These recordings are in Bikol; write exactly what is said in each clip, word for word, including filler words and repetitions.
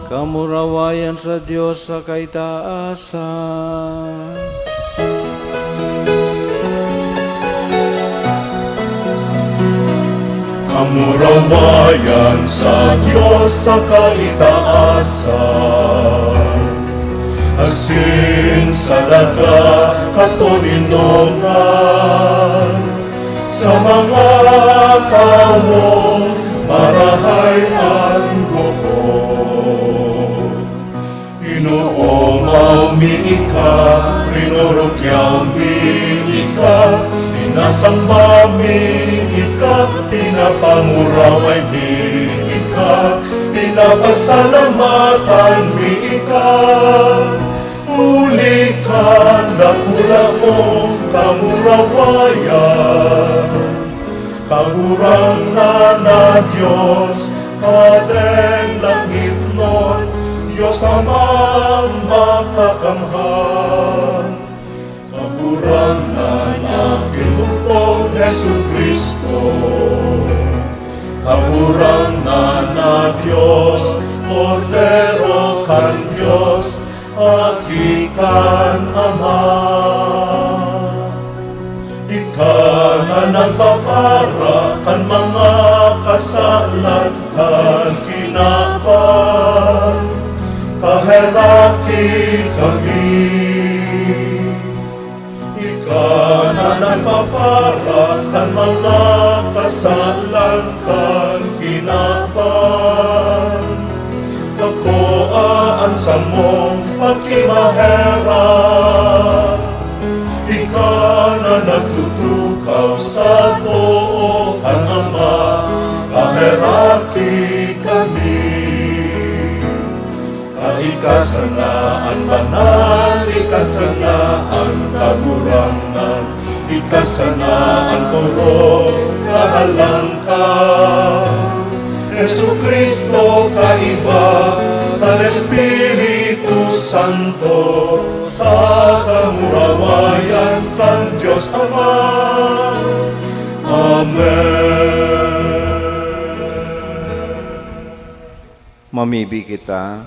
Kamurawayan sa Dios sa kaitaasan. Kamurawayan sa Dios sa kaitaasan, asin sa daga katoninongan, sa mga tawong marahay an buko. Pinoomaw mi ika, rinurukyaw mi ika, sinasamba mi ika, pinapanguraway mi ika, pinapasalamatan mi ika, huli kan dakula mong kamurawayan. Kagurangnan na Dios, Padeng langitnon, Dios Amang makakamhan. Kagurangnan na Ginoo Jesu-Cristo, Kagurangnan na Dios, Kordero kan Dios, Aki kan Ama. Ika na nagpapara kan mga kasalan kan kinaban, kaheraki kami. Ika na nagpapara kan mga kasalan kan kinaban. Pakoa an samong pakimaherak. Ika na nagtutukaw sa too kan Ama, paheraki kami. Ika sana an banal, ika sana an kagurangnan, ika sana an puro kahalangkahan. Jesu-Cristo, kaiba kan Espiritu Santo, sa kamurawayan kan Dios Ama. Amen. Mamibi kita.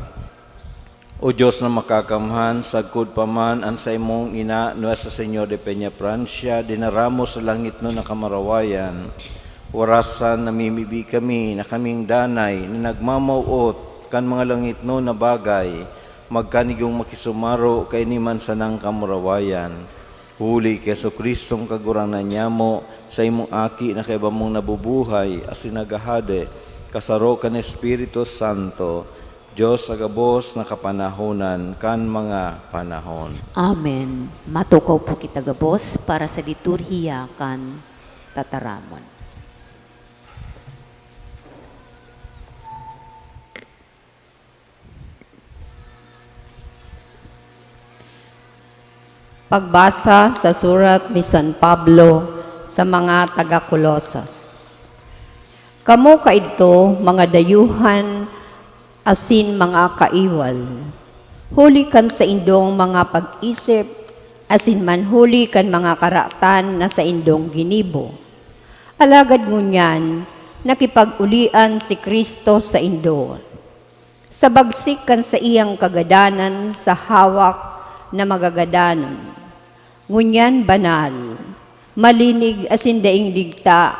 O Dios na makakamhan, sagkod pa man an saimong ina, Nuestra Señor de Peñafrancia, dinara mo sa langitnon na kamurawayan. Warasan namimibi kami na kaming danay na nagmamawot kan mga langitnon na bagay, magkanigong makisumaro kaini man sanang kamurawayan. Huli ki Jesu-Cristong Kagurangnan nyamo, saimong Aki na kaiba mong nabubuhay asin naghahade, kasaro kan Espiritu Santo, Dios sa gabos na kapanahonan kan mga panahon. Amen. Matukaw po kita gabos para sa liturhiya kan tataramon. Pagbasa sa surat ni San Pablo sa mga taga Colosas. Kamo kaidto, mga dayuhan asin mga kaiwal, huli kan saindong mga pag-isip asin man huli kan mga karatan na saindong ginibo. Alagad ngunyan, nakipag-ulian si Cristo saindo. Sa bagsik kan saiyang kagadanan sa hawak na magagadanon. Ngunyan banal, malinig asin daing digta